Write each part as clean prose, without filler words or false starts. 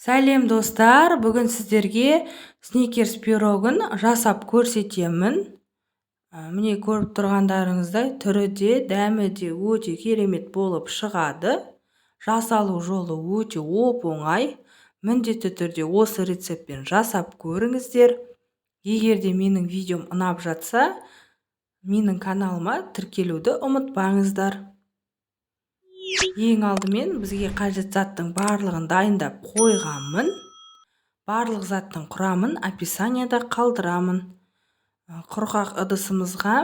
Сәлем, достар! Бүгін сіздерге сникерс пирогын жасап көрсетемін. Міне, көріп тұрғандарыңыздай, түрі де, дәмі де өте керемет болып шығады. Жасалу жолы өте оп-оңай. Міндетті түрде осы рецептпен жасап көріңіздер. Егер де менің видеом ұнап жатса, менің каналыма тіркелуді ұмытпаңыздар. Ең алдымен бізге қажет заттың барлығын дайындап қойғанмын. Барлық заттың құрамын описанияда қалдырамын. Құрғақ ыдысымызға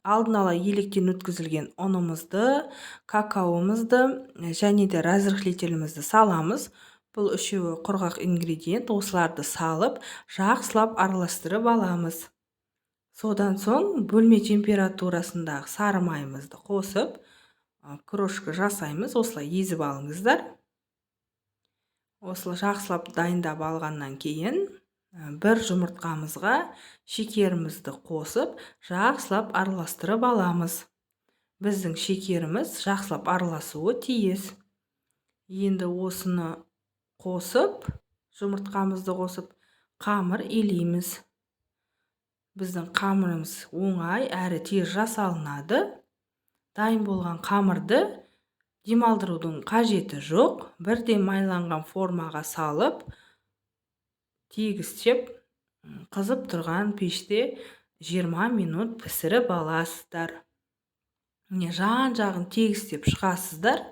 алдын ала електен өткізілген ұнымызды, какаомызды және де разрыхлителімізді саламыз. Бұл үшеуі құрғақ ингредиент. Осыларды салып, жақсылап араластырып аламыз. Содан соң бөлме температурасындағы сары майымызды қосып, крошка жасаймыз. Осылай езіп алыңыздар. Осылай жақсылап дайындап алғаннан кейін бір жұмыртқамызға шекерімізді қосып, жақсылап араластырып аламыз. Біздің шекеріміз жақсылап араласуы тиіс. Енді осыны қосып, жұмыртқамызды қосып, қамыр илейміз. Біздің қамырымыз оңай әрі тез жасалынады. Дайын болған қамырды демалдырудың қажеті жоқ. Бірден майланған формаға салып, тегістеп, қызып тұрған пеште 20 минут пісіріп аласыздар. Міне, жан-жағын тегістеп шығасыздар.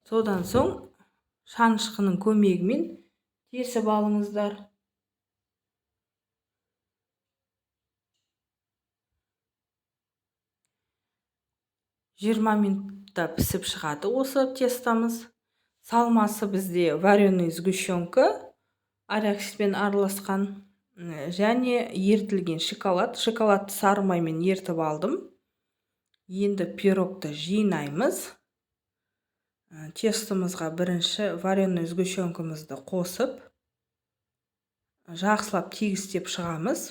Содан соң шанышқының көмегімен тесіп алыңыздар. 20 минутта пісіп шығады осы тестомыз. Салмасы бізде вареный сгущенка, арахиспен араласқан және ерітілген шоколад. Шоколадты сары маймен ерітіп алдым. Енді пирогты жинаймыз. Тестомызға бірінші вареный сгущенкамызды қосып, жақсылап тегістеп шығамыз.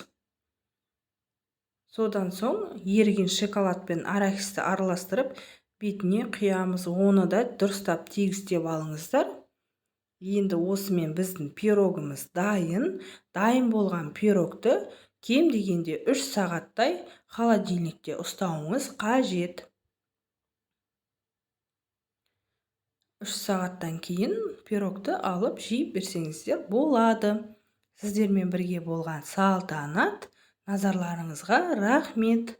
Содан соң еріген шоколад пен арахисті араластырып, бетіне құямыз. Оны да дұрыстап тегістеп алыңыздар. Енді осымен біздің пирогымыз дайын. Дайын болған пирогты кем дегенде 3 сағаттай холодильникте ұстауыңыз қажет. 3 сағаттан кейін пирогты алып жей берсеңіздер болады. Сіздермен бірге болған Салтанат. Назарларыңызға рахмет.